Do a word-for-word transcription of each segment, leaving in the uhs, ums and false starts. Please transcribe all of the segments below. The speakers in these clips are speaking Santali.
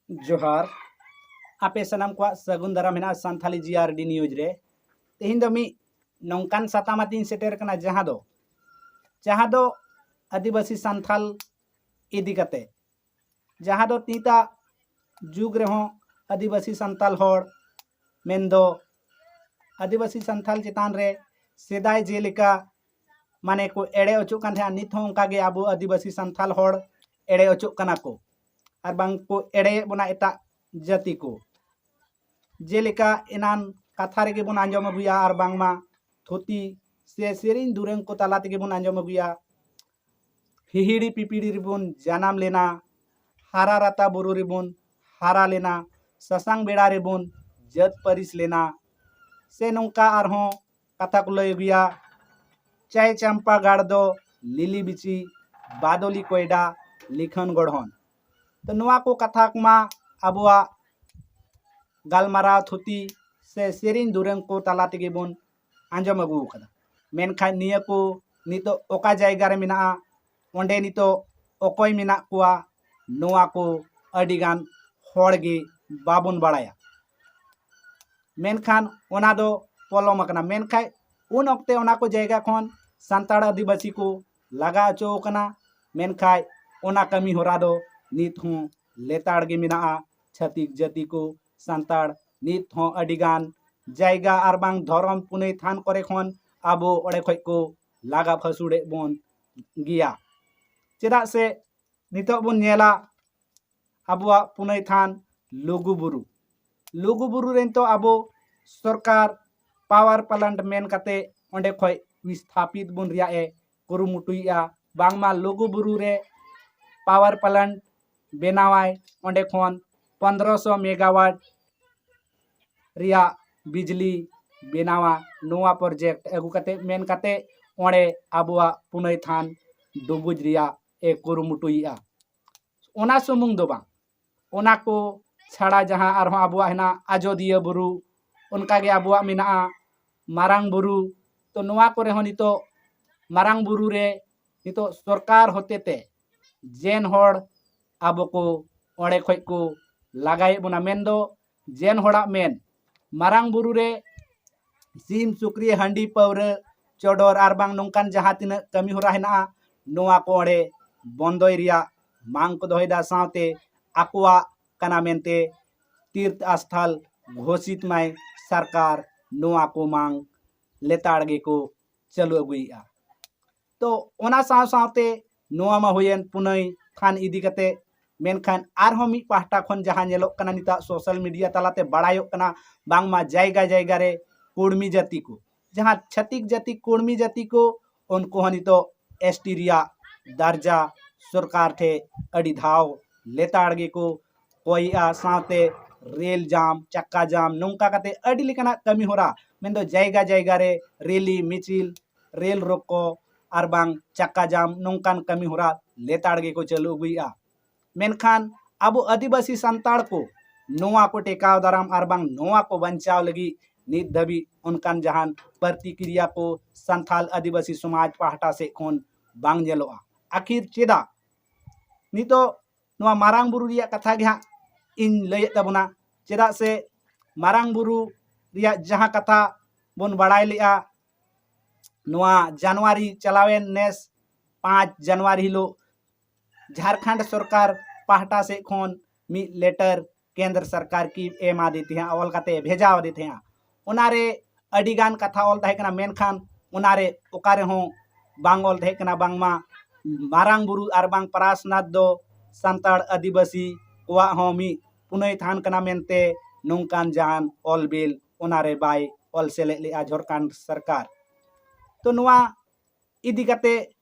ᱡᱚᱦᱟᱨ᱾ ᱟᱯᱮ ᱥᱟᱱᱟᱢ ᱠᱚᱣᱟᱜ ᱥᱟᱹᱜᱩᱱ ᱫᱟᱨᱟᱢ ᱦᱮᱱᱟᱜᱼᱟ ᱥᱟᱱᱛᱷᱟᱞᱤ ᱡᱤ ᱟᱨ ᱰᱤ ᱱᱤᱭᱩᱡᱽ ᱨᱮ᱾ ᱛᱮᱦᱮᱧ ᱫᱚ ᱢᱤᱫ ᱱᱚᱝᱠᱟᱱ ᱥᱟᱛᱟᱢ ᱟᱛᱮᱧ ᱥᱮᱴᱮᱨ ᱠᱟᱱᱟ, ᱡᱟᱦᱟᱸ ᱫᱚ ᱡᱟᱦᱟᱸ ᱫᱚ ᱟᱹᱫᱤᱵᱟᱹᱥᱤ ᱥᱟᱱᱛᱷᱟᱞ ᱤᱫᱤ ᱠᱟᱛᱮ, ᱡᱟᱦᱟᱸ ᱫᱚ ᱱᱤᱛᱟᱜ ᱡᱩᱜᱽ ᱨᱮᱦᱚᱸ ᱟᱹᱫᱤᱵᱟᱹᱥᱤ ᱥᱟᱱᱛᱟᱞ ᱦᱚᱲ, ᱢᱮᱱᱫᱚ ᱟᱹᱫᱤᱵᱟᱹᱥᱤ ᱥᱟᱱᱛᱟᱞ ᱪᱮᱛᱟᱱ ᱨᱮ ᱥᱮᱫᱟᱭ ᱡᱮᱞᱮᱠᱟ ᱢᱟᱱᱮ ᱠᱚ ᱮᱲᱮ ᱚᱪᱚᱜ ᱠᱟᱱ ᱛᱟᱦᱮᱸᱫ, ᱱᱤᱛ ᱦᱚᱸ ᱚᱱᱠᱟ ᱜᱮ ᱟᱵᱚ ᱟᱹᱫᱤᱵᱟᱹᱥᱤ ᱥᱟᱱᱛᱟᱞ ᱦᱚᱲ ᱮᱲᱮ ᱚᱪᱚᱜ ᱠᱟᱱᱟ ᱠᱚ, ᱟᱨ ᱵᱟᱝ ᱠᱚ ᱮᱲᱮᱭᱮᱫ ᱵᱚᱱᱟ ᱮᱴᱟᱜ ᱡᱟᱹᱛᱤ ᱠᱚ᱾ ᱡᱮᱞᱮᱠᱟ ᱮᱱᱟᱱ ᱠᱟᱛᱷᱟ ᱨᱮᱜᱮ ᱵᱚᱱ ᱟᱸᱡᱚᱢ ᱟᱹᱜᱩᱭᱟ, ᱟᱨ ᱵᱟᱝᱢᱟ ᱛᱷᱩᱛᱤ ᱥᱮ ᱥᱮᱨᱮᱧ ᱫᱩᱨᱟᱹᱝ ᱠᱚ ᱛᱟᱞᱟ ᱛᱮᱜᱮ ᱵᱚᱱ ᱟᱸᱡᱚᱢ ᱟᱹᱜᱩᱭᱟ, ᱦᱤᱦᱤᱲᱤ ᱯᱤᱯᱤᱲᱤ ᱨᱮᱵᱚᱱ ᱡᱟᱱᱟᱢ ᱞᱮᱱᱟ, ᱦᱟᱨᱟ ᱨᱟᱛᱟ ᱵᱩᱨᱩ ᱨᱮᱵᱚᱱ ᱦᱟᱨᱟ ᱞᱮᱱᱟ, ᱥᱟᱥᱟᱝ ᱵᱮᱲᱟ ᱨᱮᱵᱚᱱ ᱡᱟᱹᱛ ᱯᱟᱹᱨᱤᱥ ᱞᱮᱱᱟ, ᱥᱮ ᱱᱚᱝᱠᱟ ᱟᱨᱦᱚᱸ ᱠᱟᱛᱷᱟ ᱠᱚ ᱞᱟᱹᱭ ᱟᱹᱜᱩᱭᱟ, ᱪᱟᱭ ᱪᱟᱢᱯᱟ ᱜᱟᱲ ᱫᱚ ᱞᱤᱞᱤ ᱵᱤᱪᱤ, ᱵᱟᱫᱚᱞᱤ ᱠᱚᱭᱰᱟ ᱞᱤᱠᱷᱟᱹᱱ ᱜᱚᱲᱦᱚᱱ᱾ ᱛᱚ ᱱᱚᱣᱟ ᱠᱚ ᱠᱟᱛᱷᱟ ᱠᱚᱢᱟ ᱟᱵᱚᱣᱟᱜ ᱜᱟᱞᱢᱟᱨᱟᱣ, ᱛᱷᱩᱛᱤ ᱥᱮ ᱥᱮᱨᱮᱧ ᱫᱩᱨᱟᱹᱝ ᱠᱚ ᱛᱟᱞᱟ ᱛᱮᱜᱮ ᱵᱚᱱ ᱟᱸᱡᱚᱢ ᱟᱹᱜᱩ ᱟᱠᱟᱫᱟ᱾ ᱢᱮᱱᱠᱷᱟᱱ ᱱᱤᱭᱟᱹ ᱠᱚ ᱱᱤᱛᱚᱜ ᱚᱠᱟ ᱡᱟᱭᱜᱟ ᱨᱮ ᱢᱮᱱᱟᱜᱼᱟ, ᱚᱸᱰᱮ ᱱᱤᱛᱚᱜ ᱚᱠᱚᱭ ᱢᱮᱱᱟᱜ ᱠᱚᱣᱟ, ᱱᱚᱣᱟ ᱠᱚ ᱟᱹᱰᱤᱜᱟᱱ ᱦᱚᱲ ᱜᱮ ᱵᱟᱵᱚᱱ ᱵᱟᱲᱟᱭᱟ᱾ ᱢᱮᱱᱠᱷᱟᱱ ᱚᱱᱟ ᱫᱚ ᱯᱚᱞᱚᱢ ᱟᱠᱟᱱᱟ᱾ ᱢᱮᱱᱠᱷᱟᱱ ᱩᱱ ᱚᱠᱛᱮ ᱚᱱᱟ ᱠᱚ ᱡᱟᱭᱜᱟ ᱠᱷᱚᱱ ᱥᱟᱱᱛᱟᱲ ᱟᱹᱫᱤᱵᱟᱹᱥᱤ ᱠᱚ ᱞᱟᱜᱟ ᱦᱚᱪᱚ ᱟᱠᱟᱱᱟ᱾ ᱢᱮᱱᱠᱷᱟᱱ ᱚᱱᱟ ᱠᱟᱹᱢᱤ ᱦᱚᱨᱟ ᱫᱚ ᱱᱤᱛ ᱦᱚᱸ ᱞᱮᱛᱟᱲ ᱜᱮ ᱢᱮᱱᱟᱜᱼᱟ᱾ ᱪᱷᱟᱹᱛᱤᱠ ᱡᱟᱹᱛᱤ ᱠᱚ ᱥᱟᱱᱛᱟᱲ ᱱᱤᱛ ᱦᱚᱸ ᱟᱹᱰᱤᱜᱟᱱ ᱡᱟᱭᱜᱟ ᱟᱨ ᱵᱟᱝ ᱫᱷᱚᱨᱚᱢ ᱯᱩᱱᱟᱹᱭ ᱛᱷᱟᱱ ᱠᱚᱨᱮ ᱠᱷᱚᱱ ᱟᱵᱚ ᱚᱸᱰᱮ ᱠᱷᱚᱱ ᱠᱚ ᱞᱟᱜᱟ ᱯᱷᱟᱹᱥᱩᱲᱮᱫ ᱵᱚᱱ ᱜᱮᱭᱟ᱾ ᱪᱮᱫᱟᱜ ᱥᱮ ᱱᱤᱛᱚᱜ ᱵᱚᱱ ᱧᱮᱞᱟ ᱟᱵᱚᱣᱟᱜ ᱯᱩᱱᱟᱹᱭ ᱛᱷᱟᱱ ᱞᱩᱜᱩ ᱵᱩᱨᱩ, ᱞᱩᱜᱩ ᱵᱩᱨᱩ ᱨᱮ ᱱᱤᱛᱚᱜ ᱟᱵᱚ ᱥᱚᱨᱠᱟᱨ ᱯᱟᱣᱟᱨ ᱯᱞᱟᱱᱴ ᱢᱮᱱ ᱠᱟᱛᱮ ᱚᱸᱰᱮ ᱠᱷᱚᱱ ᱵᱤᱥᱛᱷᱟᱯᱤᱛ ᱵᱚᱱ ᱨᱮᱭᱟᱜ ᱮ ᱠᱩᱨᱩᱢᱩᱴᱩᱭᱮᱫᱼᱟ᱾ ᱵᱟᱝᱢᱟ ᱞᱩᱜᱩ ᱵᱩᱨᱩ ᱨᱮ ᱯᱟᱣᱟᱨ ᱯᱞᱟᱱᱴ ᱵᱮᱱᱟᱣᱟᱭ, ᱚᱸᱰᱮ ᱠᱷᱚᱱ ᱯᱚᱱᱫᱽᱨᱚᱥᱚ ᱢᱮᱜᱟᱣᱟᱴ ᱨᱮᱭᱟᱜ ᱵᱤᱡᱽᱞᱤ ᱵᱮᱱᱟᱣᱟ᱾ ᱱᱚᱣᱟ ᱯᱨᱚᱡᱮᱠᱴ ᱟᱹᱜᱩ ᱠᱟᱛᱮ, ᱢᱮᱱ ᱠᱟᱛᱮ ᱚᱸᱰᱮ ᱟᱵᱚᱣᱟᱜ ᱯᱩᱱᱟᱹᱭ ᱛᱷᱟᱱ ᱰᱩᱵᱩᱡ ᱨᱮᱭᱟᱜ ᱮ ᱠᱩᱨᱩᱢᱩᱴᱩᱭᱮᱫᱼᱟ᱾ ᱚᱱᱟ ᱥᱩᱢᱩᱝ ᱫᱚ ᱵᱟᱝ, ᱚᱱᱟ ᱠᱚ ᱪᱷᱟᱲᱟ ᱡᱟᱦᱟᱸ ᱟᱨᱦᱚᱸ ᱟᱵᱚᱣᱟᱜ ᱦᱮᱱᱟᱜ ᱟᱡᱚᱫᱤᱭᱟᱹ ᱵᱩᱨᱩ, ᱚᱱᱠᱟᱜᱮ ᱟᱵᱚᱣᱟᱜ ᱢᱮᱱᱟᱜᱼᱟ ᱢᱟᱨᱟᱝ ᱵᱩᱨᱩ᱾ ᱛᱚ ᱱᱚᱣᱟ ᱠᱚᱨᱮ ᱦᱚᱸ ᱱᱤᱛᱚᱜ ᱢᱟᱨᱟᱝ ᱵᱩᱨᱩ ᱨᱮ ᱱᱤᱛᱚᱜ ᱥᱚᱨᱠᱟᱨ ᱦᱚᱛᱮᱛᱮ ᱡᱮᱱ ᱦᱚᱲ ᱟᱵᱚ ᱠᱚ ᱚᱸᱰᱮ ᱠᱷᱚᱱ ᱠᱚ ᱞᱟᱜᱟᱭᱮᱫ ᱵᱚᱱᱟ, ᱢᱮᱱᱫᱚ ᱡᱮᱱ ᱦᱚᱲᱟᱜ ᱢᱮᱱ ᱢᱟᱨᱟᱝ ᱵᱩᱨᱩ ᱨᱮ ᱥᱤᱢ, ᱥᱩᱠᱨᱤ, ᱦᱟᱺᱰᱤ, ᱯᱟᱹᱣᱨᱟᱹ, ᱪᱚᱰᱚᱨ ᱟᱨ ᱵᱟᱝ ᱱᱚᱝᱠᱟᱱ ᱡᱟᱦᱟᱸ ᱛᱤᱱᱟᱹᱜ ᱠᱟᱹᱢᱤ ᱦᱚᱨᱟ ᱦᱮᱱᱟᱜᱼᱟ, ᱱᱚᱣᱟ ᱠᱚ ᱚᱸᱰᱮ ᱵᱚᱱᱫᱚᱭ ᱨᱮᱭᱟᱜ ᱢᱟᱝ ᱠᱚ ᱫᱚᱦᱚᱭᱮᱫᱟ᱾ ᱥᱟᱶᱛᱮ ᱟᱠᱚᱣᱟᱜ ᱠᱟᱱᱟ ᱢᱮᱱᱛᱮ ᱛᱤᱨᱛᱷ ᱟᱥᱛᱷᱟᱞ ᱜᱷᱳᱥᱤᱛ ᱢᱟᱭ ᱥᱚᱨᱠᱟᱨ, ᱱᱚᱣᱟ ᱠᱚ ᱢᱟᱝ ᱞᱮᱛᱟᱲ ᱜᱮᱠᱚ ᱪᱟᱹᱞᱩ ᱟᱹᱜᱩᱭᱮᱫᱼᱟ᱾ ᱛᱚ ᱚᱱᱟ ᱥᱟᱶ ᱥᱟᱶᱛᱮ ᱱᱚᱣᱟ ᱢᱟ ᱦᱩᱭᱮᱱ ᱯᱩᱱᱟᱹᱭ ᱛᱷᱟᱱ ᱤᱫᱤ ᱠᱟᱛᱮ, ᱢᱮᱱᱠᱷᱟᱱ ᱟᱨᱦᱚᱸ ᱢᱤᱫ ᱯᱟᱦᱴᱟ ᱠᱷᱚᱱ ᱡᱟᱦᱟᱸ ᱧᱮᱞᱚᱜ ᱠᱟᱱᱟ, ᱱᱤᱛᱚᱜ ᱥᱳᱥᱟᱞ ᱢᱤᱰᱤᱭᱟ ᱛᱟᱞᱟᱛᱮ ᱵᱟᱲᱟᱭᱚᱜ ᱠᱟᱱᱟ, ᱵᱟᱝᱢᱟ ᱡᱟᱭᱜᱟ ᱡᱟᱭᱜᱟ ᱨᱮ ᱠᱩᱲᱢᱤ ᱡᱟᱹᱛᱤ ᱠᱚ, ᱡᱟᱦᱟᱸ ᱪᱷᱟᱹᱛᱤᱠ ᱡᱟᱹᱛᱤ ᱠᱩᱲᱢᱤ ᱡᱟᱹᱛᱤ ᱠᱚ, ᱩᱱᱠᱩ ᱦᱚᱸ ᱱᱤᱛᱚᱜ ᱮᱥ ᱴᱤ ᱨᱮᱭᱟᱜ ᱫᱟᱨᱡᱟ ᱥᱚᱨᱠᱟᱨ ᱴᱷᱮᱱ ᱟᱹᱰᱤ ᱫᱷᱟᱣ ᱞᱮᱛᱟᱲ ᱜᱮᱠᱚ ᱠᱚᱭᱮᱜᱼᱟ᱾ ᱥᱟᱶᱛᱮ ᱨᱮᱞ ᱡᱟᱢ, ᱪᱟᱠᱟ ᱡᱟᱢ, ᱱᱚᱝᱠᱟ ᱠᱟᱛᱮ ᱟᱹᱰᱤ ᱞᱮᱠᱟᱱᱟᱜ ᱠᱟᱹᱢᱤ ᱦᱚᱨᱟ, ᱢᱮᱱᱫᱚ ᱡᱟᱭᱜᱟ ᱡᱟᱭᱜᱟ ᱨᱮ ᱨᱮᱞᱤ, ᱢᱤᱪᱷᱤᱞ, ᱨᱮᱞ ᱨᱳᱠᱳ ᱟᱨ ᱵᱟᱝ ᱪᱟᱠᱟ ᱡᱟᱢ, ᱱᱚᱝᱠᱟᱱ ᱠᱟᱹᱢᱤ ᱦᱚᱨᱟ ᱞᱮᱛᱟᱲ ᱜᱮᱠᱚ ᱪᱟᱹᱞᱩ ᱟᱹᱜᱩᱭᱮᱫᱼᱟ᱾ ᱢᱮᱱᱠᱷᱟᱱ ᱟᱵᱚ ᱟᱹᱫᱤᱵᱟᱹᱥᱤ ᱥᱟᱱᱛᱟᱲ ᱠᱚ ᱱᱚᱣᱟ ᱠᱚ ᱴᱮᱠᱟᱣ ᱫᱟᱨᱟᱢ ᱟᱨ ᱵᱟᱝ ᱱᱚᱣᱟ ᱠᱚ ᱵᱟᱧᱪᱟᱣ ᱞᱟᱹᱜᱤᱫ ᱱᱤᱛ ᱫᱷᱟᱹᱵᱤᱡ ᱚᱱᱠᱟᱱ ᱡᱟᱦᱟᱱ ᱯᱨᱚᱛᱤᱠᱨᱤᱭᱟ ᱠᱚ ᱥᱟᱱᱛᱟᱞ ᱟᱹᱫᱤᱵᱟᱹᱥᱤ ᱥᱚᱢᱟᱡᱽ ᱯᱟᱦᱴᱟ ᱥᱮᱫ ᱠᱷᱚᱱ ᱵᱟᱝ ᱧᱮᱞᱚᱜᱼᱟ᱾ ᱟᱹᱠᱷᱤᱨ ᱪᱮᱫᱟᱜ? ᱱᱤᱛᱚᱜ ᱱᱚᱣᱟ ᱢᱟᱨᱟᱝ ᱵᱩᱨᱩ ᱨᱮᱭᱟᱜ ᱠᱟᱛᱷᱟ ᱜᱮ ᱦᱟᱸᱜ ᱤᱧ ᱞᱟᱹᱭᱮᱫ ᱛᱟᱵᱚᱱᱟ᱾ ᱪᱮᱫᱟᱜ ᱥᱮ ᱢᱟᱨᱟᱝ ᱵᱩᱨᱩ ᱨᱮᱭᱟᱜ ᱡᱟᱦᱟᱸ ᱠᱟᱛᱷᱟ ᱵᱚᱱ ᱵᱟᱲᱟᱭ ᱞᱮᱜᱼᱟ, ᱱᱚᱣᱟ ᱡᱟᱱᱩᱣᱟᱨᱤ ᱪᱟᱞᱟᱣᱮᱱ ᱱᱮᱥ ᱯᱟᱸᱪ ᱡᱟᱱᱩᱣᱟᱨᱤ ᱦᱤᱞᱳᱜ ᱡᱷᱟᱲᱠᱷᱚᱸᱰ ᱥᱚᱨᱠᱟᱨ ᱯᱟᱦᱴᱟ ᱥᱮᱫ ᱠᱷᱚᱱ ᱢᱤᱫ ᱞᱮᱴᱟᱨ ᱠᱮᱱᱫᱨᱚ ᱥᱚᱨᱠᱟᱨ ᱠᱤ ᱮᱢᱟᱫᱮ ᱛᱟᱦᱮᱸᱜᱼᱟ, ᱚᱞ ᱠᱟᱛᱮ ᱵᱷᱮᱡᱟ ᱟᱫᱮ ᱛᱟᱦᱮᱸᱜᱼᱟ᱾ ᱚᱱᱟᱨᱮ ᱟᱹᱰᱤᱜᱟᱱ ᱠᱟᱛᱷᱟ ᱚᱞ ᱛᱟᱦᱮᱸ ᱠᱟᱱᱟ, ᱢᱮᱱᱠᱷᱟᱱ ᱚᱱᱟᱨᱮ ᱚᱠᱟ ᱨᱮᱦᱚᱸ ᱵᱟᱝ ᱚᱞ ᱛᱟᱦᱮᱸ ᱠᱟᱱᱟ ᱵᱟᱝᱢᱟ ᱢᱟᱨᱟᱝ ᱵᱩᱨᱩ ᱟᱨ ᱵᱟᱝ ᱯᱟᱨᱟᱥᱱᱟᱛᱷ ᱫᱚ ᱥᱟᱱᱛᱟᱲ ᱟᱹᱫᱤᱵᱟᱹᱥᱤ ᱠᱚᱣᱟᱜ ᱦᱚᱸ ᱢᱤᱫ ᱯᱩᱱᱟᱹᱭ ᱛᱷᱟᱱ ᱠᱟᱱᱟ ᱢᱮᱱᱛᱮ ᱱᱚᱝᱠᱟᱱ ᱡᱟᱦᱟᱱ ᱚᱞ ᱵᱤᱞ ᱚᱱᱟᱨᱮ ᱵᱟᱭ ᱚᱞ ᱥᱮᱞᱮᱫ ᱞᱮᱜᱼᱟ ᱡᱷᱟᱲᱠᱷᱚᱸᱰ ᱥᱚᱨᱠᱟᱨ᱾ ᱛᱚ ᱱᱚᱣᱟ ᱤᱫᱤ ᱠᱟᱛᱮ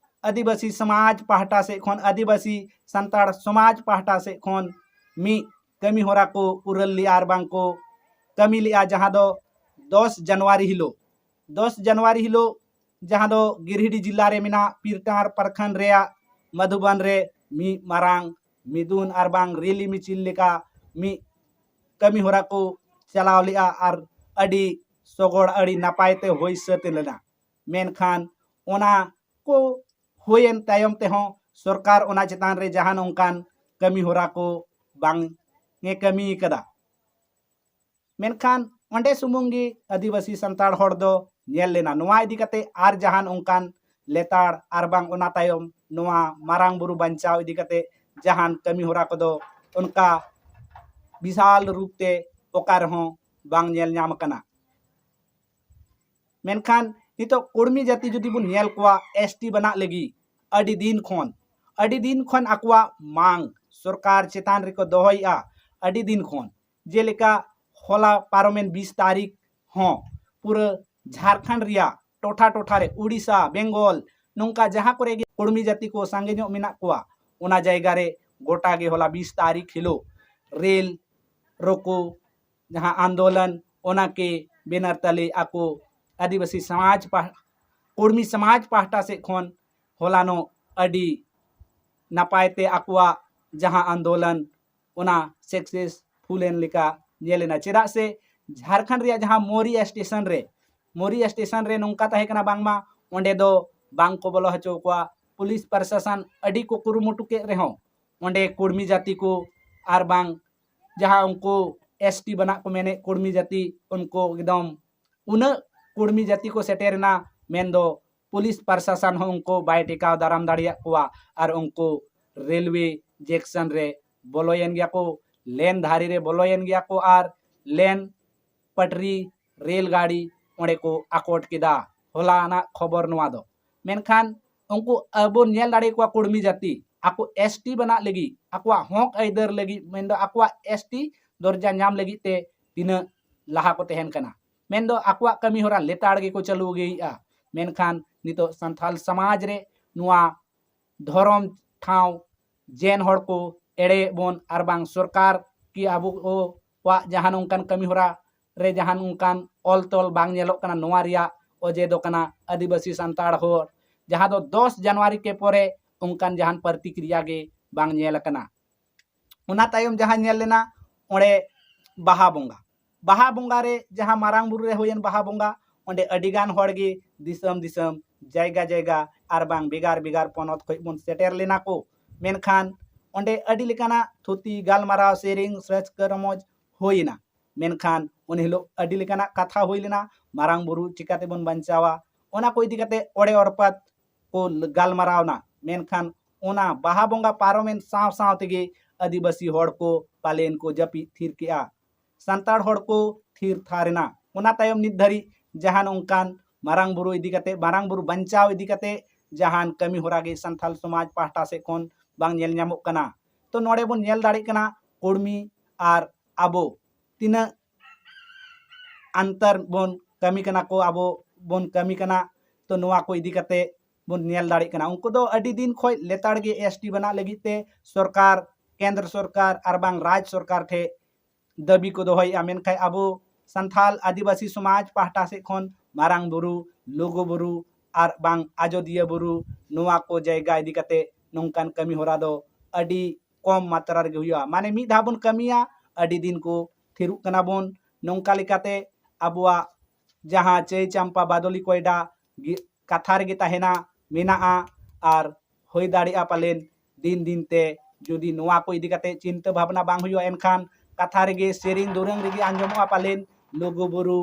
ᱟᱹᱫᱤᱵᱟᱹᱥᱤ ᱥᱚᱢᱟᱡᱽ ᱯᱟᱦᱴᱟ ᱥᱮᱫ ᱠᱷᱚᱱ, ᱟᱹᱫᱤᱵᱟᱹᱥᱤ ᱥᱟᱱᱛᱟᱲ ᱥᱚᱢᱟᱡᱽ ᱯᱟᱦᱴᱟ ᱥᱮᱫ ᱠᱷᱚᱱ ᱢᱤᱫ ᱠᱟᱹᱢᱤ ᱦᱚᱨᱟ ᱠᱚ ᱯᱩᱨᱟᱹᱞ ᱞᱮᱜᱼᱟ ᱟᱨ ᱵᱟᱝ ᱠᱚ ᱠᱟᱹᱢᱤ ᱞᱮᱜᱼᱟ, ᱡᱟᱦᱟᱸ ᱫᱚ ᱫᱚᱥ ᱡᱟᱱᱩᱣᱟᱨᱤ ᱦᱤᱞᱳᱜ, ᱫᱚᱥ ᱡᱟᱱᱩᱣᱟᱨᱤ ᱦᱤᱞᱳᱜ ᱡᱟᱦᱟᱸ ᱫᱚ ᱜᱤᱨᱤᱰᱤ ᱡᱮᱞᱟ ᱨᱮ ᱢᱮᱱᱟᱜ ᱯᱤᱨᱴᱟᱨ ᱯᱨᱚᱠᱷᱚᱸᱰ ᱨᱮᱭᱟᱜ ᱢᱟᱫᱷᱩᱵᱟᱱ ᱨᱮ ᱢᱤᱫ ᱢᱟᱨᱟᱝ ᱢᱤᱫᱩᱱ ᱟᱨ ᱵᱟᱝ ᱨᱮᱞᱤ ᱢᱤᱪᱷᱤᱞ ᱞᱮᱠᱟ ᱢᱤᱫ ᱠᱟᱹᱢᱤ ᱦᱚᱨᱟ ᱠᱚ ᱪᱟᱞᱟᱣ ᱞᱮᱜᱼᱟ ᱟᱨ ᱟᱹᱰᱤ ᱥᱚᱜᱚᱲ, ᱟᱹᱰᱤ ᱱᱟᱯᱟᱭ ᱛᱮ ᱦᱩᱭ ᱥᱟᱹᱛ ᱞᱮᱱᱟ᱾ ᱢᱮᱱᱠᱷᱟᱱ ᱚᱱᱟ ᱠᱚ ᱦᱩᱭᱮᱱ ᱛᱟᱭᱚᱢ ᱛᱮᱦᱚᱸ ᱥᱚᱨᱠᱟᱨ ᱚᱱᱟ ᱪᱮᱛᱟᱱ ᱨᱮ ᱡᱟᱦᱟᱱ ᱚᱱᱠᱟᱱ ᱠᱟᱹᱢᱤ ᱦᱚᱨᱟ ᱠᱚ ᱵᱟᱝ ᱮ ᱠᱟᱹᱢᱤ ᱠᱟᱫᱟ᱾ ᱢᱮᱱᱠᱷᱟᱱ ᱚᱸᱰᱮ ᱥᱩᱢᱩᱝ ᱜᱮ ᱟᱹᱫᱤᱵᱟᱹᱥᱤ ᱥᱟᱱᱛᱟᱲ ᱦᱚᱲ ᱫᱚ ᱧᱮᱞ ᱞᱮᱱᱟ᱾ ᱱᱚᱣᱟ ᱤᱫᱤ ᱠᱟᱛᱮ ᱟᱨ ᱡᱟᱦᱟᱱ ᱚᱱᱠᱟᱱ ᱞᱮᱛᱟᱲ ᱟᱨ ᱵᱟᱝ ᱚᱱᱟ ᱛᱟᱭᱚᱢ ᱱᱚᱣᱟ ᱢᱟᱨᱟᱝ ᱵᱩᱨᱩ ᱵᱟᱧᱪᱟᱣ ᱤᱫᱤ ᱠᱟᱛᱮ ᱡᱟᱦᱟᱱ ᱠᱟᱹᱢᱤ ᱦᱚᱨᱟ ᱠᱚᱫᱚ ᱚᱱᱠᱟ ᱵᱤᱥᱟᱞ ᱨᱩᱯ ᱛᱮ ᱚᱠᱟ ᱨᱮᱦᱚᱸ ᱵᱟᱝ ᱧᱮᱞ ᱧᱟᱢ ᱟᱠᱟᱱᱟ᱾ ᱢᱮᱱᱠᱷᱟᱱ ᱱᱤᱛᱚᱜ ᱠᱚᱲᱢᱤ ᱡᱟᱹᱛᱤ ᱡᱩᱫᱤ ᱵᱚᱱ ᱧᱮᱞ ᱠᱚᱣᱟ, ᱮᱥ ᱴᱤ ᱵᱮᱱᱟᱜ ᱞᱟᱹᱜᱤᱫ ᱟᱹᱰᱤ ᱫᱤᱱ ᱠᱷᱚᱱ, ᱟᱹᱰᱤ ᱫᱤᱱ ᱠᱷᱚᱱ ᱟᱠᱚᱣᱟᱜ ᱢᱟᱝ ᱥᱚᱨᱠᱟᱨ ᱪᱮᱛᱟᱱ ᱨᱮᱠᱚ ᱫᱚᱦᱚᱭᱮᱫᱼᱟ ᱟᱹᱰᱤ ᱫᱤᱱ ᱠᱷᱚᱱ᱾ ᱡᱮᱞᱮᱠᱟ ᱦᱚᱞᱟ ᱯᱟᱨᱚᱢᱮᱱ ᱵᱤᱥ ᱛᱟᱹᱨᱤᱠᱷ ᱦᱚᱸ ᱯᱩᱨᱟᱹ ᱡᱷᱟᱲᱠᱷᱚᱸᱰ ᱨᱮᱭᱟᱜ ᱴᱚᱴᱷᱟ ᱴᱚᱴᱷᱟ ᱨᱮ, ᱩᱲᱤᱥᱥᱟ, ᱵᱮᱝᱜᱚᱞ, ᱱᱚᱝᱠᱟ ᱡᱟᱦᱟᱸ ᱠᱚᱨᱮ ᱜᱮ ᱠᱚᱲᱢᱤ ᱡᱟᱹᱛᱤ ᱠᱚ ᱥᱟᱸᱜᱮ ᱧᱚᱜ ᱢᱮᱱᱟᱜ ᱠᱚᱣᱟ, ᱚᱱᱟ ᱡᱟᱭᱜᱟ ᱨᱮ ᱜᱚᱴᱟ ᱜᱮ ᱦᱚᱞᱟ ᱵᱤᱥ ᱛᱟᱹᱨᱤᱠᱷ ᱦᱤᱞᱳᱜ ᱨᱮᱞ ᱨᱳᱠᱳ ᱡᱟᱦᱟᱸ ᱟᱱᱫᱳᱞᱚᱱ, ᱚᱱᱟ ᱠᱮ ᱵᱮᱱᱟᱨ ᱛᱟᱞᱮ ᱟᱠᱚ ᱟᱹᱫᱤᱵᱟᱹᱥᱤ ᱥᱚᱢᱟᱡᱽ ᱯᱟᱦ-, ᱠᱚᱲᱢᱤ ᱥᱚᱢᱟᱡᱽ ᱯᱟᱦᱴᱟ ᱥᱮᱫ ᱠᱷᱚᱱ ᱦᱚᱞᱟᱱᱚᱜ ᱟᱹᱰᱤ ᱱᱟᱯᱟᱭ ᱛᱮ ᱟᱠᱚᱣᱟᱜ ᱡᱟᱦᱟᱸ ᱟᱱᱫᱳᱞᱚᱱ, ᱚᱱᱟ ᱥᱟᱠᱥᱮᱥᱯᱷᱩᱞ ᱮᱱ ᱞᱮᱠᱟ ᱧᱮᱞ ᱮᱱᱟ᱾ ᱪᱮᱫᱟᱜ ᱥᱮ ᱡᱷᱟᱲᱠᱷᱚᱸᱰ ᱨᱮᱭᱟᱜ ᱡᱟᱦᱟᱸ ᱢᱳᱨᱤ ᱥᱴᱮᱥᱚᱱ ᱨᱮ, ᱢᱳᱨᱤ ᱥᱴᱮᱥᱚᱱ ᱨᱮ ᱱᱚᱝᱠᱟ ᱛᱟᱦᱮᱸ ᱠᱟᱱᱟ ᱵᱟᱝᱢᱟ ᱚᱸᱰᱮ ᱫᱚ ᱵᱟᱝ ᱠᱚ ᱵᱚᱞᱚ ᱦᱚᱪᱚ ᱠᱚᱣᱟ᱾ ᱯᱩᱞᱤᱥ ᱯᱨᱚᱥᱟᱥᱚᱱ ᱟᱹᱰᱤ ᱠᱚ ᱠᱩᱨᱩᱢᱩᱴᱩ ᱠᱮᱫ ᱨᱮᱦᱚᱸ ᱚᱸᱰᱮ ᱠᱩᱲᱢᱤ ᱡᱟᱹᱛᱤ ᱠᱚ ᱟᱨ ᱵᱟᱝ ᱡᱟᱦᱟᱸ ᱩᱱᱠᱩ ᱮᱥ ᱴᱤ ᱵᱮᱱᱟᱜ ᱠᱚ ᱢᱮᱱᱮᱫ ᱠᱩᱲᱢᱤ ᱡᱟᱹᱛᱤ, ᱩᱱᱠᱩ ᱮᱠᱫᱚᱢ ᱩᱱᱟᱹᱜ ᱠᱩᱲᱢᱤ ᱡᱟᱹᱛᱤ ᱠᱚ ᱥᱮᱴᱮᱨᱮᱱᱟ, ᱢᱮᱱᱫᱚ ᱯᱩᱞᱤᱥ ᱯᱨᱚᱥᱟᱥᱚᱱ ᱦᱚᱸ ᱩᱱᱠᱩ ᱵᱟᱭ ᱴᱮᱠᱟᱣ ᱫᱟᱨᱟᱢ ᱫᱟᱲᱮᱭᱟᱜ ᱠᱚᱣᱟ᱾ ᱟᱨ ᱩᱱᱠᱩ ᱨᱮᱞᱣᱮ ᱡᱮᱠᱥᱚᱱ ᱨᱮ ᱵᱚᱞᱚᱭᱮᱱ ᱜᱮᱭᱟ ᱠᱚ, ᱞᱮᱱ ᱫᱷᱟᱨᱮ ᱨᱮ ᱵᱚᱞᱚᱭᱮᱱ ᱜᱮᱭᱟ ᱠᱚ ᱟᱨ ᱞᱮᱱ ᱯᱟᱴᱨᱤ ᱨᱮᱞ ᱜᱟᱹᱰᱤ ᱚᱸᱰᱮ ᱠᱚ ᱟᱠᱚᱴ ᱠᱮᱫᱟ᱾ ᱦᱚᱞᱟᱱᱟᱜ ᱠᱷᱚᱵᱚᱨ ᱱᱚᱣᱟ ᱫᱚ᱾ ᱢᱮᱱᱠᱷᱟᱱ ᱩᱱᱠᱩ ᱟᱵᱚ ᱧᱮᱞ ᱫᱟᱲᱮ ᱠᱚᱣᱟ ᱠᱩᱲᱢᱤ ᱡᱟᱹᱛᱤ ᱟᱠᱚ ᱮᱥ ᱴᱤ ᱵᱮᱱᱟᱜ ᱞᱟᱹᱜᱤᱫ, ᱟᱠᱚᱣᱟᱜ ᱦᱚᱠ ᱟᱹᱭᱫᱟᱹᱨ ᱞᱟᱹᱜᱤᱫ, ᱢᱮᱱᱫᱚ ᱟᱠᱚᱣᱟᱜ ᱮᱥ ᱴᱤ ᱫᱚᱨᱡᱟ ᱧᱟᱢ ᱞᱟᱹᱜᱤᱫ ᱛᱮ ᱛᱤᱱᱟᱹᱜ ᱞᱟᱦᱟ ᱠᱚ ᱛᱟᱦᱮᱱ ᱠᱟᱱᱟ, ᱢᱮᱱᱫᱚ ᱟᱠᱚᱣᱟᱜ ᱠᱟᱹᱢᱤ ᱦᱚᱨᱟ ᱞᱮᱛᱟᱲ ᱜᱮᱠᱚ ᱪᱟᱹᱞᱩ ᱟᱹᱜᱩᱭᱮᱫᱼᱟ᱾ ᱢᱮᱱᱠᱷᱟᱱ ᱱᱤᱛᱚᱜ ᱥᱟᱱᱛᱟᱞ ᱥᱚᱢᱟᱡᱽ ᱨᱮ ᱱᱚᱣᱟ ᱫᱷᱚᱨᱚᱢ ᱴᱷᱟᱶ ᱡᱮᱱ ᱦᱚᱲ ᱠᱚ ᱮᱲᱮᱭᱮᱫ ᱵᱚᱱ, ᱟᱨ ᱵᱟᱝ ᱥᱚᱨᱠᱟᱨ ᱠᱤ ᱟᱵᱚ ᱠᱚᱣᱟᱜ ᱡᱟᱦᱟᱱ ᱚᱱᱠᱟᱱ ᱠᱟᱹᱢᱤ ᱦᱚᱨᱟ ᱨᱮ ᱡᱟᱦᱟᱱ ᱚᱱᱠᱟᱱ ᱚᱞ ᱛᱚᱞ ᱵᱟᱝ ᱧᱮᱞᱚᱜ ᱠᱟᱱᱟ᱾ ᱱᱚᱣᱟ ᱨᱮᱭᱟᱜ ᱚᱡᱮ ᱫᱚ ᱠᱟᱱᱟ ᱟᱹᱫᱤᱵᱟᱹᱥᱤ ᱥᱟᱱᱛᱟᱲ ᱦᱚᱲ, ᱡᱟᱦᱟᱸ ᱫᱚ ᱫᱚᱥ ᱡᱟᱱᱩᱣᱟᱨᱤ ᱠᱮ ᱯᱚᱨᱮ ᱚᱱᱠᱟᱱ ᱡᱟᱦᱟᱱ ᱯᱨᱚᱛᱤᱠᱨᱤᱭᱟ ᱜᱮ ᱵᱟᱝ ᱧᱮᱞ ᱟᱠᱟᱱᱟ᱾ ᱚᱱᱟ ᱛᱟᱭᱚᱢ ᱡᱟᱦᱟᱸ ᱧᱮᱞ ᱞᱮᱱᱟ ᱚᱸᱰᱮ ᱵᱟᱦᱟ ᱵᱚᱸᱜᱟ, ᱵᱟᱦᱟ ᱵᱚᱸᱜᱟ ᱨᱮ ᱡᱟᱦᱟᱸ ᱢᱟᱨᱟᱝ ᱵᱩᱨᱩ ᱨᱮ ᱦᱩᱭᱮᱱ ᱵᱟᱦᱟ ᱵᱚᱸᱜᱟ, ᱚᱸᱰᱮ ᱟᱹᱰᱤᱜᱟᱱ ᱦᱚᱲ ᱜᱮ ᱫᱤᱥᱚᱢ ᱫᱤᱥᱚᱢ, ᱡᱟᱭᱜᱟ ᱡᱟᱭᱜᱟ ᱟᱨ ᱵᱟᱝ ᱵᱷᱮᱜᱟᱨ ᱵᱷᱮᱜᱟᱨ ᱯᱚᱱᱚᱛ ᱠᱷᱚᱱ ᱵᱚᱱ ᱥᱮᱴᱮᱨ ᱞᱮᱱᱟ ᱠᱚ᱾ ᱢᱮᱱᱠᱷᱟᱱ ᱚᱸᱰᱮ ᱟᱹᱰᱤ ᱞᱮᱠᱟᱱᱟᱜ ᱛᱷᱩᱛᱤ, ᱜᱟᱞᱢᱟᱨᱟᱣ, ᱥᱮᱨᱮᱧ, ᱨᱟᱹᱥᱠᱟᱹ ᱨᱚᱢᱚᱡᱽ ᱦᱩᱭᱮᱱᱟ᱾ ᱢᱮᱱᱠᱷᱟᱱ ᱩᱱ ᱦᱤᱞᱳᱜ ᱟᱹᱰᱤ ᱞᱮᱠᱟᱱᱟᱜ ᱠᱟᱛᱷᱟ ᱦᱩᱭ ᱞᱮᱱᱟ, ᱢᱟᱨᱟᱝ ᱵᱩᱨᱩ ᱪᱤᱠᱟᱹ ᱛᱮᱵᱚᱱ ᱵᱟᱧᱪᱟᱣᱟ, ᱚᱱᱟ ᱠᱚ ᱤᱫᱤ ᱠᱟᱛᱮ ᱚᱲᱮ ᱚᱨᱯᱟᱛ ᱠᱚ ᱜᱟᱞᱢᱟᱨᱟᱣ ᱮᱱᱟ᱾ ᱢᱮᱱᱠᱷᱟᱱ ᱚᱱᱟ ᱵᱟᱦᱟ ᱵᱚᱸᱜᱟ ᱯᱟᱨᱚᱢᱮᱱ ᱥᱟᱶ ᱥᱟᱶ ᱛᱮᱜᱮ ᱟᱹᱫᱤᱵᱟᱹᱥᱤ ᱦᱚᱲ ᱠᱚ ᱯᱟᱞᱮᱱ ᱠᱚ ᱡᱟᱹᱯᱤᱫ ᱛᱷᱤᱨ ᱠᱮᱜᱼᱟ, ᱥᱟᱱᱛᱟᱲ ᱦᱚᱲ ᱠᱚ ᱛᱷᱤᱨ ᱛᱷᱟᱨ ᱮᱱᱟ᱾ ᱚᱱᱟ ᱛᱟᱭᱚᱢ ᱱᱤᱛ ᱫᱷᱟᱹᱨᱤᱡ ᱡᱟᱦᱟᱱ ᱚᱱᱠᱟᱱ ᱢᱟᱨᱟᱝ ᱵᱩᱨᱩ ᱤᱫᱤ ᱠᱟᱛᱮ, ᱢᱟᱨᱟᱝ ᱵᱩᱨᱩ ᱵᱟᱧᱪᱟᱣ ᱤᱫᱤ ᱠᱟᱛᱮ ᱡᱟᱦᱟᱱ ᱠᱟᱹᱢᱤ ᱦᱚᱨᱟ ᱜᱮ ᱥᱟᱱᱛᱟᱲ ᱥᱚᱢᱟᱡᱽ ᱯᱟᱦᱴᱟ ᱥᱮᱫ ᱠᱷᱚᱱ ᱵᱟᱝ ᱧᱮᱞ ᱧᱟᱢᱚᱜ ᱠᱟᱱᱟ᱾ ᱛᱚ ᱱᱚᱰᱮ ᱵᱚᱱ ᱧᱮᱞ ᱫᱟᱲᱮᱭᱟᱜ ᱠᱟᱱᱟ ᱠᱚᱲᱢᱤ ᱟᱨ ᱟᱵᱚ ᱛᱤᱱᱟᱹᱜ ᱟᱱᱛᱟᱨ ᱵᱚᱱ ᱠᱟᱹᱢᱤ ᱠᱟᱱᱟ ᱠᱚ, ᱟᱵᱚ ᱵᱚᱱ ᱠᱟᱹᱢᱤ ᱠᱟᱱᱟ᱾ ᱛᱚ ᱱᱚᱣᱟ ᱠᱚ ᱤᱫᱤ ᱠᱟᱛᱮ ᱵᱚᱱ ᱧᱮᱞ ᱫᱟᱲᱮᱭᱟᱜ ᱠᱟᱱᱟ᱾ ᱩᱱᱠᱩ ᱫᱚ ᱟᱹᱰᱤ ᱫᱤᱱ ᱠᱷᱚᱱ ᱞᱮᱛᱟᱲ ᱜᱮ ᱮᱥ ᱴᱤ ᱵᱮᱱᱟᱜ ᱞᱟᱹᱜᱤᱫ ᱛᱮ ᱥᱚᱨᱠᱟᱨ, ᱠᱮᱱᱫᱨᱚ ᱥᱚᱨᱠᱟᱨ ᱟᱨ ᱵᱟᱝ ᱨᱟᱡᱽ ᱥᱚᱨᱠᱟᱨ ᱴᱷᱮᱱ ᱫᱟᱹᱵᱤ ᱠᱚ ᱫᱚᱦᱚᱭᱮᱫᱼᱟ᱾ ᱢᱮᱱᱠᱷᱟᱱ ᱟᱵᱚ ᱥᱟᱱᱛᱷᱟᱞ ᱟᱹᱫᱤᱵᱟᱹᱥᱤ ᱥᱚᱢᱟᱡᱽ ᱯᱟᱦᱴᱟ ᱥᱮᱫ ᱠᱷᱚᱱ ᱢᱟᱨᱟᱝ ᱵᱩᱨᱩ, ᱞᱩᱜᱩ ᱵᱩᱨᱩ ᱟᱨ ᱵᱟᱝ ᱟᱡᱚᱫᱤᱭᱟᱹ ᱵᱩᱨᱩ, ᱱᱚᱣᱟ ᱠᱚ ᱡᱟᱭᱜᱟ ᱤᱫᱤ ᱠᱟᱛᱮ ᱱᱚᱝᱠᱟᱱ ᱠᱟᱹᱢᱤ ᱦᱚᱨᱟ ᱫᱚ ᱟᱹᱰᱤ ᱠᱚᱢ ᱢᱟᱛᱨᱟ ᱨᱮᱜᱮ ᱦᱩᱭᱩᱜᱼᱟ᱾ ᱢᱟᱱᱮ ᱢᱤᱫ ᱫᱷᱟᱣ ᱵᱚᱱ ᱠᱟᱹᱢᱤᱭᱟ, ᱟᱹᱰᱤ ᱫᱤᱱ ᱠᱚ ᱛᱷᱤᱨᱚᱜ ᱠᱟᱱᱟ ᱵᱚᱱ᱾ ᱱᱚᱝᱠᱟ ᱞᱮᱠᱟᱛᱮ ᱟᱵᱚᱣᱟᱜ ᱡᱟᱦᱟᱸ ᱪᱟᱹᱭ ᱪᱟᱢᱯᱟ ᱵᱟᱫᱚᱞᱤ ᱠᱚᱭᱰᱟ ᱜᱮ-, ᱠᱟᱛᱷᱟ ᱨᱮᱜᱮ ᱛᱟᱦᱮᱱᱟ, ᱢᱮᱱᱟᱜᱼᱟ ᱟᱨ ᱦᱩᱭ ᱫᱟᱲᱮᱭᱟᱜᱼᱟ ᱯᱟᱞᱮᱱ ᱫᱤᱱ ᱫᱤᱱ ᱛᱮ᱾ ᱡᱩᱫᱤ ᱱᱚᱣᱟ ᱠᱚ ᱤᱫᱤ ᱠᱟᱛᱮ ᱪᱤᱱᱛᱟᱹ ᱵᱷᱟᱵᱽᱱᱟ ᱵᱟᱝ ᱦᱩᱭᱩᱜᱼᱟ, ᱮᱱᱠᱷᱟᱱ ᱠᱟᱛᱷᱟ ᱨᱮᱜᱮ, ᱥᱮᱨᱮᱧ ᱫᱩᱨᱟᱹᱝ ᱨᱮᱜᱮ ᱟᱸᱡᱚᱢᱚᱜᱼᱟ ᱯᱟᱞᱮᱱ ᱞᱩᱜᱩ ᱵᱩᱨᱩ,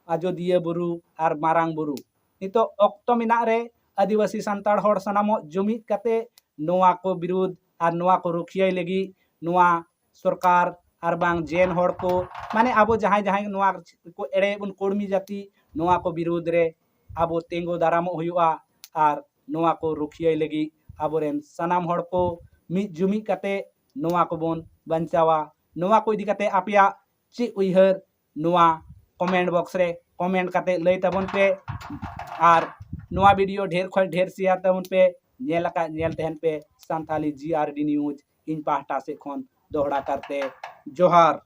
ᱟᱡᱚᱫᱤᱭᱟᱹ ᱵᱩᱨᱩ ᱟᱨ ᱢᱟᱨᱟᱝ ᱵᱩᱨᱩ᱾ ᱱᱤᱛᱚᱜ ᱚᱠᱛᱚ ᱢᱮᱱᱟᱜ ᱨᱮ ᱟᱹᱫᱤᱵᱟᱹᱥᱤ ᱥᱟᱱᱛᱟᱲ ᱦᱚᱲ ᱥᱟᱱᱟᱢᱚᱜ ᱡᱩᱢᱤᱫ ᱠᱟᱛᱮ ᱱᱚᱣᱟ ᱠᱚ ᱵᱤᱨᱩᱫᱷ ᱟᱨ ᱱᱚᱣᱟ ᱠᱚ ᱨᱩᱠᱷᱤᱭᱟᱹᱭ ᱞᱟᱹᱜᱤᱫ ᱱᱚᱣᱟ ᱥᱚᱨᱠᱟᱨ ᱟᱨ ᱵᱟᱝ ᱡᱮᱱ ᱦᱚᱲ ᱠᱚ, ᱢᱟᱱᱮ ᱟᱵᱚ ᱡᱟᱦᱟᱸᱭ ᱡᱟᱦᱟᱸᱭ ᱱᱚᱣᱟ ᱠᱚ ᱮᱲᱮᱭᱮᱫ ᱵᱚᱱ ᱠᱚᱲᱢᱤ ᱡᱟᱹᱛᱤ, ᱱᱚᱣᱟ ᱠᱚ ᱵᱤᱨᱩᱫᱷ ᱨᱮ ᱟᱵᱚ ᱛᱤᱸᱜᱩ ᱫᱟᱨᱟᱢᱚᱜ ᱦᱩᱭᱩᱜᱼᱟ᱾ ᱟᱨ ᱱᱚᱣᱟ ᱠᱚ ᱨᱩᱠᱷᱤᱭᱟᱹᱭ ᱞᱟᱹᱜᱤᱫ ᱟᱵᱚᱨᱮᱱ ᱥᱟᱱᱟᱢ ᱦᱚᱲ ᱠᱚ ᱢᱤᱫ ᱡᱩᱢᱤᱫ ᱠᱟᱛᱮ ᱱᱚᱣᱟ ᱠᱚᱵᱚᱱ ᱵᱟᱧᱪᱟᱣᱟ᱾ ᱱᱚᱣᱟ ᱠᱚ ᱤᱫᱤ ᱠᱟᱛᱮ ᱟᱯᱮᱭᱟᱜ ᱪᱮᱫ ᱩᱭᱦᱟᱹᱨ, ᱱᱚᱣᱟ ᱠᱚᱢᱮᱱᱴ ᱵᱚᱠᱥ ᱨᱮ ᱠᱚᱢᱮᱱᱴ ᱠᱟᱛᱮ ᱞᱟᱹᱭ ᱛᱟᱵᱚᱱ ᱯᱮ᱾ ᱟᱨ ᱱᱚᱣᱟ ᱵᱷᱤᱰᱤᱭᱳ ᱰᱷᱮᱨ ᱠᱷᱚᱱ ᱰᱷᱮᱨ ᱥᱮᱭᱟᱨ ᱛᱟᱵᱚᱱ ᱯᱮ᱾ ᱧᱮᱞ ᱟᱠᱟᱫ ᱧᱮᱞ ᱛᱟᱦᱮᱱ ᱯᱮ ᱥᱟᱱᱛᱷᱟᱞᱤ ᱡᱤ ᱟᱨ ᱰᱤ ᱱᱤᱭᱩᱡᱽ᱾ ᱤᱧ ᱯᱟᱦᱴᱟ ᱥᱮᱫ ᱠᱷᱚᱱ ᱫᱚᱦᱲᱟ ᱠᱟᱨᱛᱮ ᱡᱚᱦᱟᱨ᱾